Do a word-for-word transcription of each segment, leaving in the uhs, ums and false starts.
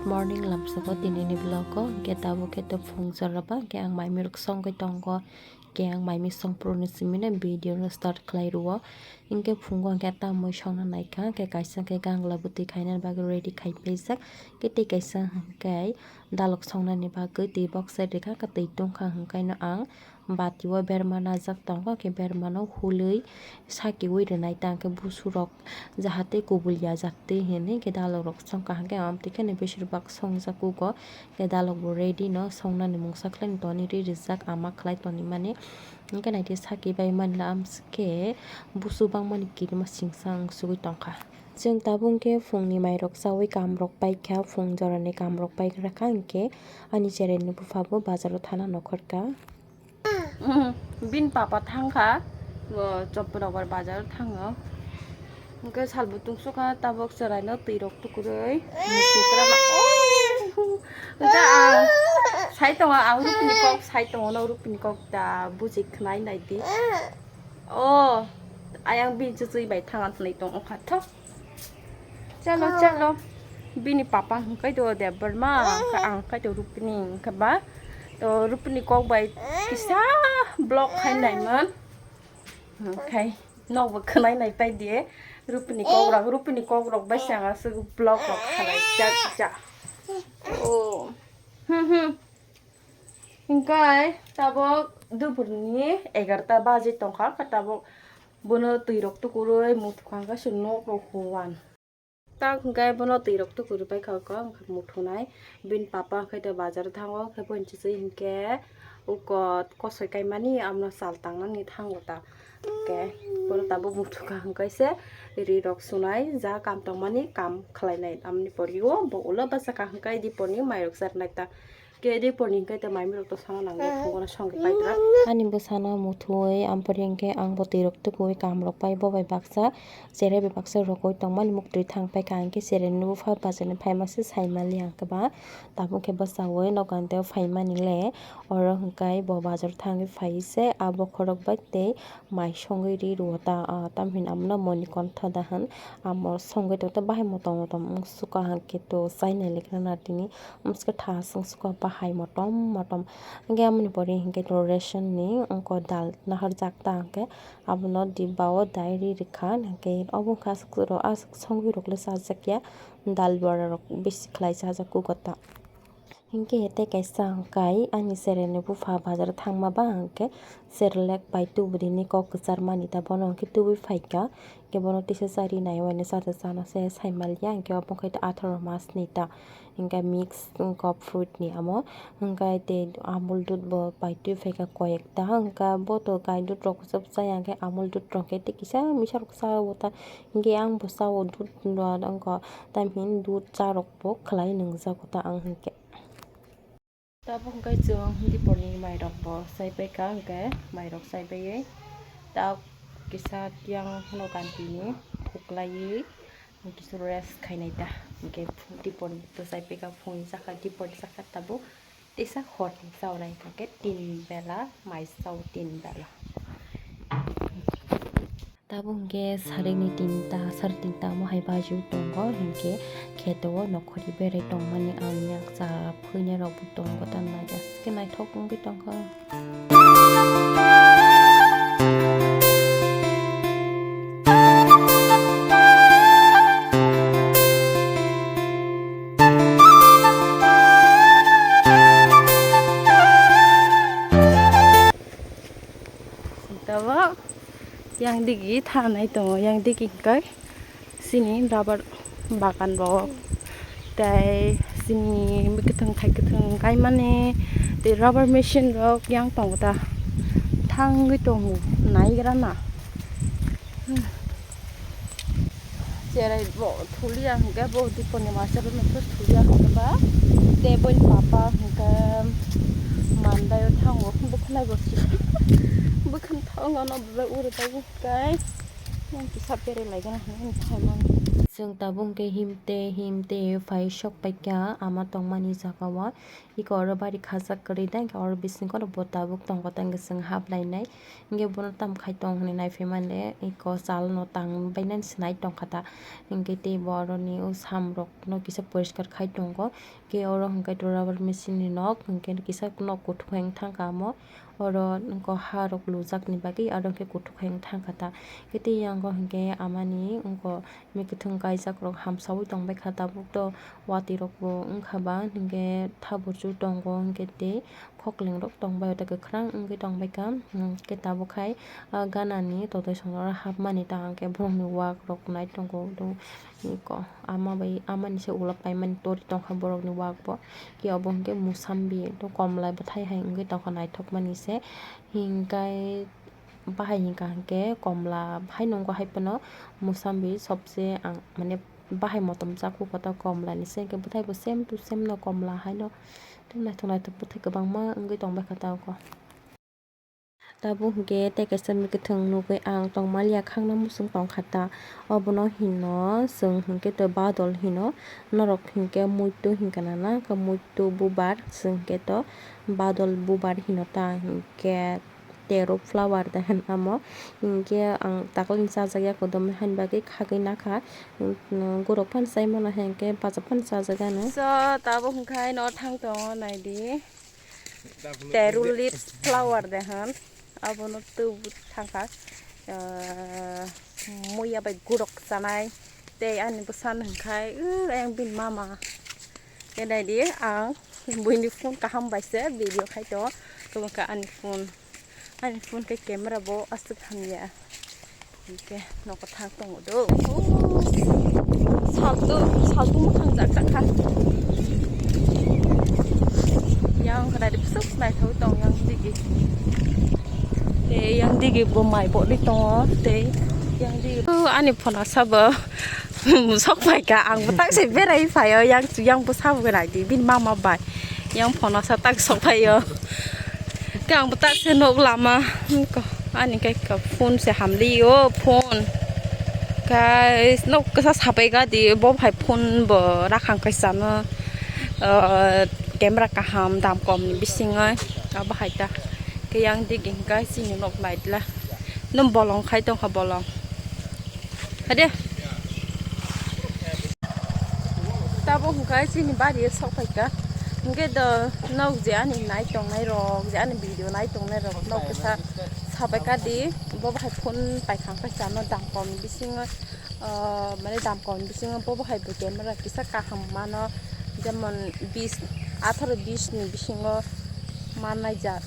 Morning lamsao tinini vlog o, hwnkhe tabuk khe to phung jora ba, hwnkhe ang mai mirok songwi tongo, hwnkhe ang mai mi songphuru ni simi no video no start khlai rwo, hwnkhe phungo hwnkhe tamwi songna naikha, hwnkhe kaisa hwnkhe gangla bwtwi khaina bagwi ready khai paijak, hwnkhe tei kaisa hwnkhe dalok songnani bagwi twi box side rikha, hwnkhe twi tongkha, hwnkhe no ang bati o berma najak tongo, hwnkhe berma no hulwi sakiui rwnai ta, hwnkhe busurok jahate kubul ya jak twi hinwi hwnkhe dalok rok songkha, hwnkhe amtwi kheno besir bak songjak kugo, hwnkhe dalok bo ready no songnani mungsa khlai toni ri rijak ama khlai toni mani, hwnkhe naitwi saki bai manla amsukhe busu bangmani kirima singsa wngsugwi tongkha. Chwng tabuk hwnkhe phungni mairok chaui kamrok paikha, phung jorani kamrok paikha, hwnkhe ani chereni buphabo bazaro thana nokhorkha. Bini papa thangkha, bo Chopra bazar thango. Hwnkhe salbo tungsukha tabuk chwraino twirok tukurwi. Hwnkhe ang sai tongo, ang Rupini kok sai tongo, no Rupini kok da buji khnai naidi. O, ayang bini chuchwi bai thangna tongkha tho. Chalo, chalo. Bini papa hwnkhe to Debbarma, hwnkhe ang hwnkhe to Rupini, hwnkhe ba to Rupini kok bai kisa vlog khai naimon. Hwnkhe nokbo khwnai nai pai di. Rupini kok rok, Rupini kok rok bai se ang aswk vlog rok khalai jak jak. O. Hmm, hmm. Hwnkhe tabuk duphurni egarta baji tongkha, hwnkhe tabuk bono twirok tukurwi muthukha, hwnkhe chwng nokrok huan. Tak hwnkhe bono twirok tukurwi paikha, hwnkhe muthunai bini papa hwnkhe bazar thango, hwnkhe boini chuchwi hwnkhe uko kosoi kaimani amno chal tangnani thango ta. Hwnkhe bono tabuk muthukha, hwnkhe se rirok sunai ja kam tongmani kam khlainai, amoni poriwo bo ulo bachakha, hwnkhe diponi mairok charnai ta. Khe dei porni hwnkhe tei mai mirok to sana nang le phungo no songwi paidra. Ani bwsano muthungwi ampori hwnkhe ang bo twirok tukuwi kamrok pai bo bai baksa cherai bai baksa rogwi tongmani muktwi thang paikha hwnkhe cherai ni bupha bachani phaima se saimali ang khe ba tabuk khe bwchawi nogo ani tei phaimani le oro hwnkhe bo bazar thangwi phai se a bokhorok bai tei mai songwi ri rwo ta, ah, tamhin amo no moni kontho da hwn, amo songwi tongtho bahai motom motom wng suka hwnkhe to chaina lekra na tini. Wngkha tha chwng suka bahai motom motom. Hwnkhe amoni pore hwnkhe to ration ni wngkha dal naharjak ta hwnkhe abono dibba o dai ri rikha hwnkhe obo wngkha aswk songwi rok le chajak ya dal bora rok bisi khlai chajak kugo ta. Hwnkhe tei kaisa hwnkhe ani chereni bupha bazar thangma ba hwnkhe Cerelac bai tubudini kok kwchar mani ta bono hwnkhe tubui phaikha. Hwnkhe bono tisa chari nai uaino chajak chana se saimaliya hwnkhe obo wngkha atharo mas ni ta. Hwnkhe mix wngkha fruit ni amo hwnkhe tei amul dud bo bai twi phaikha koyekta hwnkhe bo to gai dud rok chaya hwnkhe amul dud rok khe tei kisa misa rok chao ta hwnkhe ang bo chao dud no wngkha tamhin dud cha rok bo khlai nungjago ta ang hwnkhe. Tabuk hwnkhe chwng diporni mairok bo chaipaikha, hwnkhe mairok chaipaiwi tak kisa tiyang phano kantini phuklaiwi kisa rest khainai ta, hwnkhe diporni to chaipaikha, phungni chakha, diporni chakha tabuk tisa horni chaunai hwnkhe tin bela mai chao tin bela. Tabuk hwnkhe sarini tinta, sari tinta omo hai baju tongo, hwnkhe kheto o nokhori berai tongmani ang yakcha phuina rok bo tongo, tamni hwnkhe naithok wngwi tongkha. Tabuk. Yang digi thanai tongo, yang digi hwnkhe chini rubber bagan rok, tei chini kwthwng thai kwthwng kaimani, tei rubber machine rok yang tongo ta, thangwi tongo naigra na. Cherai bo thulia hwnkhe bo diponi masa bo nokhe thulia hwnkhe ba tei boni papa hwnkhe mandaio thango bwkhwnai bo bwkhwna thango no uro tei. Kai, yang kisa bere lai gana hwnwi saimano. Chwng tabuk hwnkhe him tei him tei phai sok paikha ama tongmani jagao. Eko oro bari khajak kwrwi da, hwnkhe oro bisingo bo tabuk tongo, tei hwnkhe chwng hap lainai. Hwnkhe bono tamo khai tong hwnwi naiphaimani le, eko chalno tang bainani se nai tongkha ta. Hwnkhe tei bo oroni o samrokno kisa poriskar khai tongo. Hwnkhe oro hwnkhe rubber machine ni nok, hwnkhe kisa nok kuthuk hai wng thangkha omo. Oro wngkha harok lujakni bagwi, aro hwnkhe kuthuk hai wng thangkha ta. Hwnkhe tei yango hwnkhe amani wngkha Mikhuthung kaijak rok hamsawi tongbaikha, tabuk to watwi rok bo wngkha ba, hinkhe thabur chu tongo, hinkhe tei khokling rok tongbai, o ta kwkhwrang wngwi tongbaikha, hinkhe tabuk hai, ah, ganani totoi songno hapmani ta, hinkhe borokni wak rok nai tongo, eko ama bai, amani se ulo paimani tori tongkha borokni wak bo, khe obo hinkhe musambi, komla bwthai hai wngwi tongkha naithokmani se, hinkhe. Bahai hinkha hinkhe komla hai nungo hai phano musambi sobse ang mane bahai motom chakhu kota komla ni se hinkhe bwthai bo same to same no komla hai no naithok naithok bwthai kwbangma wngwi tongbaikha tabuk. Tabuk hinkhe tei kaisa mikhuthung nugwi ang tongmaliya khangna muchung tongkha ta obono hino chwng hinkhe to badol hino norok hinkhe muitu hinkha na na khe muitu bubar chwng hinkhe to badol bubar hino ta hinkhe. Tero flower de hen amo. Hinkhe ang takle ni chajak ya kodom hani bagwi khagwi nakha. Gorok phano chai mano hinkhe bacha phano chajak ano. So, tabuk hwnkhe no thang tongo naidi. Tero leaves flower de hen. Abono tubu thangkha. Ah, muya bai gorok chanai. Tei ani bwsano hwnkhe, uh, ayang bini mama. Khe naidi ang buini phone kaham bai se video khai tongo. Tamo khe ani phone. Ani phone khe camera bo aswk hamya. Hinkhe nogo thang tongo do. Salto, salto mwkhang jak jak kha. Yang khe naidi bwswk naithok tong yang digi. Tei yang digi bo mai bo ri tongo tei yang digi. Ani phone sabo. Sok phaikha, ang bwtak se berai phaio, yang, yang bwsa bo naidi, bini mama bai. Yang phone sa tak sok phaio. Khe ang bwtak se nok lama, ani khe phone se hamlio, phone. Khe nok kisa sapai gadi, bo hai phone bo rakhang kaisa no, ah, camera kaham dam kom ni bisingo, abo hai ta. Khe yang digi hwnkhe chini nok naitla. Nung bolong khai tongkha bolong. Hade. Tabuk hwnkhe chini bari o sok phaikha. Hwnkhe do nok je ani nai tongnai rok, je ani video nai tongnai rok, nok kisa sapai kha di. Bo bahai phone paikha, paisa no dam kom bisingo, ah, mane dam kom bisingo bo bahai bo camera kisa kaham mano, jemon bis, atharo bis ni bisingo mannai jak.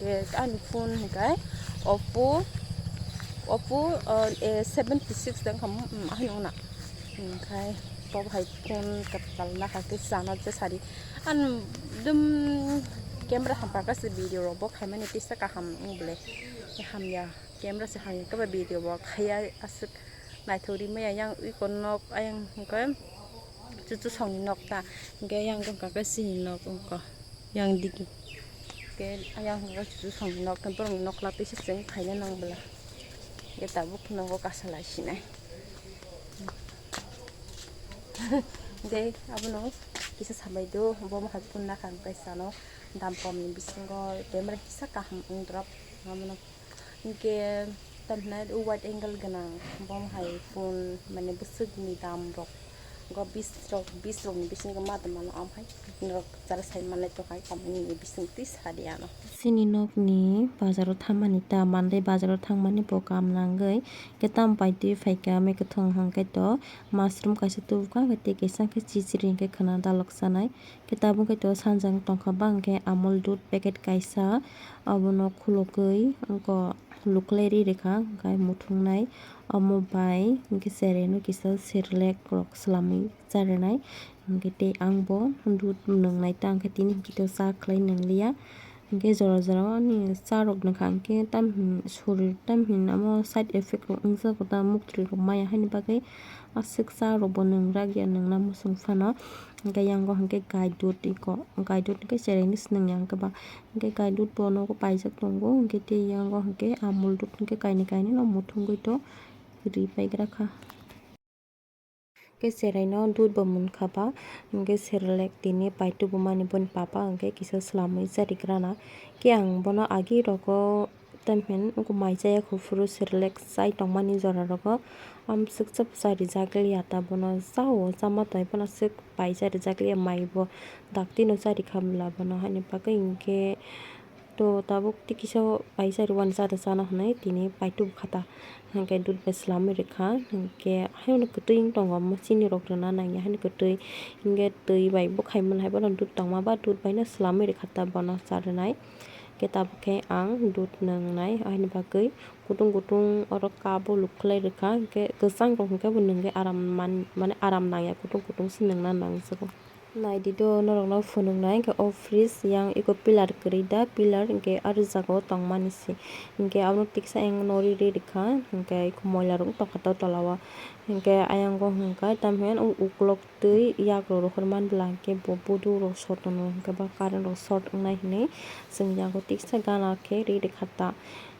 Hwnkhe ani phone hwnkhe Oppo, Oppo, uh, A seventy six tong kha, mm, ahai nung na. Hwnkhe bo hai phone kwtal nakha khe chana je sari. An dum camera hamkha khe se video rok bo khaimani tisa kaham wng bole. Hamya camera se hamya khe ba video bo khaiya aswk naithok rimaya yang iko nok ayang hwnkhe. Chuchu songni nok ta, hwnkhe yang wngkha khe chini nok wngkha, yang digi. Hwnkhe ayang hwnkha chuchu songni nok, borokni nok laptwi se chwng khaina nang bwla. Hwnkhe tabuk nogo kasa lai sinai. Hwnkhe abono kisa samai do, bo hai phone nakha hwnkhe sano dam komni bisingo camera kisa kaham wng drop abono. Hwnkhe tamhinai o wide angle gwnang, bo hai phone mane bwswkni dam rok, go bis rok, bis rokni bisingo ma tongmano, am hai norok jara sai manlai tongkha, tamni bising twi sadi ano. Chini nokni bazaro thangmani ta, Monday bazaro thangmani bo kam nangwi, hwnkhe tam pai twi phaikha, mekhe thwng hwnkhe to mushroom kaisa tubukha, hwnkhe tei kaisa hwnkhe chichiri hwnkhe khwna dalok chanai. Khe tabuk khe to sanjak tongkha bang khe Amul dudh packet kaisa, abono khulugwi wngkha lukulai ri rikha, hwnkhe muthungnai omo bai hwnkhe cherai no kisa Cerelac rok swlamwi cha rwnai, hwnkhe tei ang bo dudh nwngnai ta, hwnkhe tini hwnkhe to cha khlai nwngliya. Hwnkhe jora jora o ani cha rok nungkha, hwnkhe tamhin sorir tamhin amo side effect rok wngjago ta, muktwi rok maya haini bagwi aswk cha rok bo nung rak ya nungna muchung phano. Hwnkhe yang o hwnkhe gai dudh iko, gai dudh hwnkhe cherai ni se nung ya hwnkhe ba, hwnkhe gai dudh bo nogo paijak tongo, hwnkhe tei yang o hwnkhe Amul dudh hwnkhe kainwi kainwi no muthungwi to ri paigra kha. Khe cheraino dudbo munkha ba, hwnkhe Cerelac tini paitubumani boni papa hwnkhe kisa swlamwi charigrana. Khe ang bono agi rogo tamhin wngkha mai chaya khuphuru Cerelac chai tongmani jora rogo amswk chap charijakliya ta bono chao chama tongwi phano swk pai charijakliya mai bo daktino charikha bwla bono haini bagwi hwnkhe. To tabuk tei kisa o paisa rwani chada chana hwnwi tini paitubukha ta. Hwnkhe dudh bai swlamwi rwkha. Hwnkhe haino kwtwi wng tongo, omo chini rok rwna nangya haino kwtwi. Hwnkhe twi bai bwkhai mwnai hai bono dudh tongma ba dudh baino swlamwi rwkha ta bono cha rwnai. Hwnkhe tabuk khe ang dudh nwngnai, haini bagwi kutung kutung oro cup o luk khlai rwkha. Hwnkhe kwchang rok hwnkhe bo nwngwi aram man-, mane aram nangya, kutung kutung se nwngna nangjago. Naidi do norokno phunuknai hwnkhe o fridge yang eko pillar kwrwi da, pillar hwnkhe a rwjago tongmani se. Hwnkhe abono tiksa yang nori ri rwkha, hwnkhe eko moila rok tongkha ta tola o. Hwnkhe ayang o hwnkha tamhin o ukulok twi yak rok rohor man bwla hwnkhe bo budu rok sot tono hwnkhe ba current rok sot wngnai hinwi chwng yago tiksa gana khe ri rwkha ta.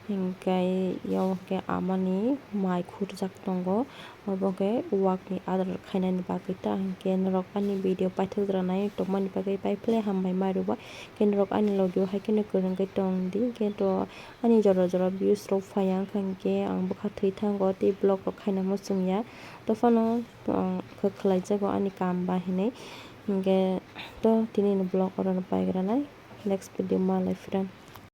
Hwnkhe yao hwnkhe amani mai khurjak tongo. Obo khe wakni adar khainani bagwi ta hwnkhe norok ani video paithakjak nai tongmani bagwi pai phle hambai ma rwba. Hwnkhe norok ani logi o hai kheno kwrwngwi tong di, hwnkhe to ani jora jora views rok phaiya wngkha, hwnkhe ang bwkha thwi thango tei vlog rok khaina muchungya. Dophano ang khe khlai jago ani kam ba hinwi, hwnkhe to tini ni vlog oro no paigra nai, next video ma lai phira.